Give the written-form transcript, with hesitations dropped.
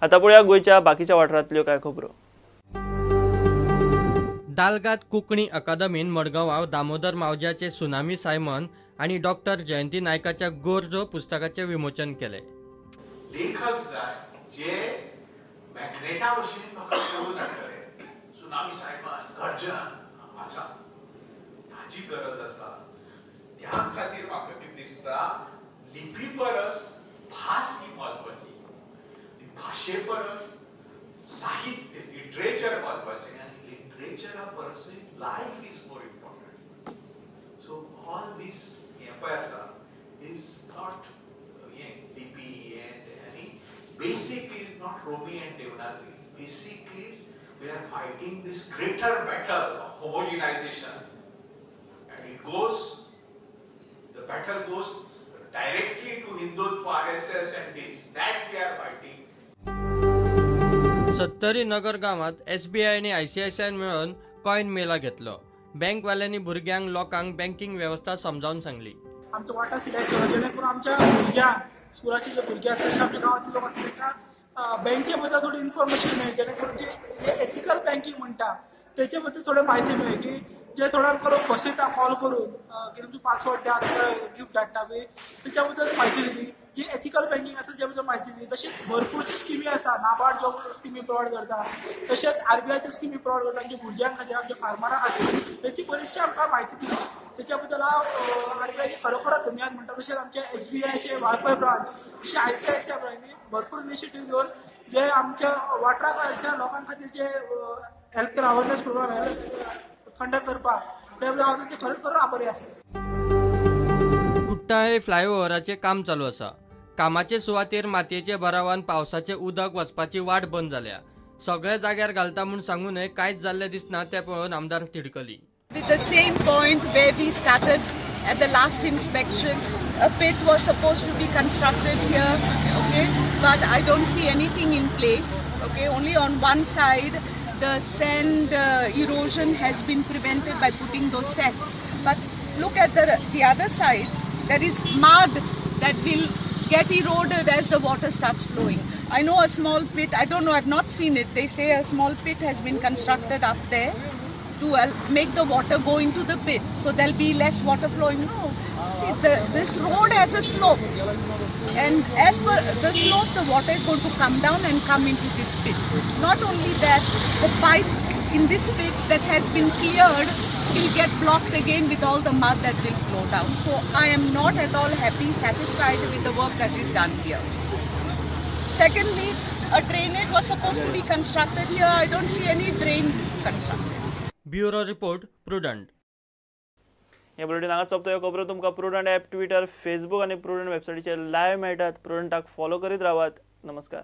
आतां पळोवया गोंयच्या बाकीच्या वाठारांतल्यो कांय खबरो. दालगाद कोंकणी अकादमीन मडगांवां दामोदर मावज्याचे सुनामी सायमन आनी डॉक्टर जयंती नायकाच्या गोरजो पुस्तकाचे विमोचन केले. लेखक जाय जे मॅग्नेटा भशेन म्हाका करून हाडटले. सुनामी सायमन, गर्जन वाचा, ताजी गरज आसा. त्या खातीर म्हाका कितें दिसता, लिपी परस भास ही म्हत्वाची, भाशे परस साहित्य लिटरेचर म्हत्वाचें, आनी लिटरेचरा परसूय life is more important. So all this हें पळय आसा is not हें लिपी हें आनी basic is not Romi and Devanagari. Basic is we are fighting this greater battle of homogenization, and it goes, the battle goes directly to Hindutva, RSS and this, that we are fighting. Sattari Nagar गांवांत SBI आनी ICICI मेळून coin मेला घेतलो. बँकवाल्यांनी भुरग्यांक लोकांक banking वेवस्था समजावन सांगली. आमचो वांटो सिलेक्ट केलो जेणे करून आमच्या भुरग्यांक, स्कुलाचे जे भुरगे आसता तशें आमच्या गांवांतले लोक आसता तांकां बँके बद्दल थोडी इन्फॉर्मेशन मेळ्ळी, जेणे करून जे एथिकल बँकिंग म्हणटा तेचे बद्दल थोडी म्हायती मेळ्ळी की जे थोड्यांक लोक फसयता कॉल करून की तुमचो पासवर्ड द्या, गिफ्ट धाडटा बी, तेच्या बद्दल म्हायती दिली. जी एथिकल बँकिंग आसा तेच्या बद्दल म्हायती दिली. तशीच भरपूरची स्किमी आसा, नाबार्ड ज्यो स्किमी प्रोवायड करता, तशेंच आरबीआयच्यो स्किमी प्रोवायड करता आमच्या भुरग्यां खातीर, आमच्या फार्मरां खातीर, तेची बरीचशी आमकां म्हायती दिली. तेच्या बद्दल हांव आरबीआयचे खरोखरच धन्यवाद म्हणटा. तशेंच आमच्या SBIचे वाळपय ब्रांच, तशें ICICI ब्रांच भरपूर इनिशिएटीव घेवन जे आमच्या वाठाराच्या लोकां खातीर जे health care awareness programme conduct करपाक ते हांव तांचे खरेंच खरो आभारी आसा. कुट्टाळे फ्लायओव्हराचें काम चालू आसा. कामाचे सुवातेर मातयेचे भरावान पावसाचें उदक वचपाची वाट बंद जाल्या. सगळ्या जाग्यार घालता म्हूण सांगूनय कांयच जाल्लें दिसना तें पळोवन आमदार तिडकली. With the same point where we started at the last inspection, a pit was supposed to be constructed here, okay, but I don't see anything in place, okay, only on one side the sand erosion has been prevented by putting those sacks, but look at the other sides, there is mud that will get eroded as the water starts flowing. I know a small pit, I don't know, I've not seen it, they say a small pit has been constructed up there to make the water go into the pit, so there'll be less water flowing. No, see, this road has a slope, and as per the slope the water is going to come down and come into this pit. Not only that, the pipe in this pit that has been cleared will get blocked again with all the mud that will flow down. So I am not at all happy, satisfied with the work that is done here. Secondly, a drainage was supposed to be constructed here. I don't see any drain constructed. Bureau report, Prudent. हे bulletin हांगाच सोंपता. ह्यो खबरो तुमकां prudent app, Twitter, Facebook आनी prudent वेबसायटीचेर live मेळटात. प्रुडंटाक follow करीत रावात. नमस्कार.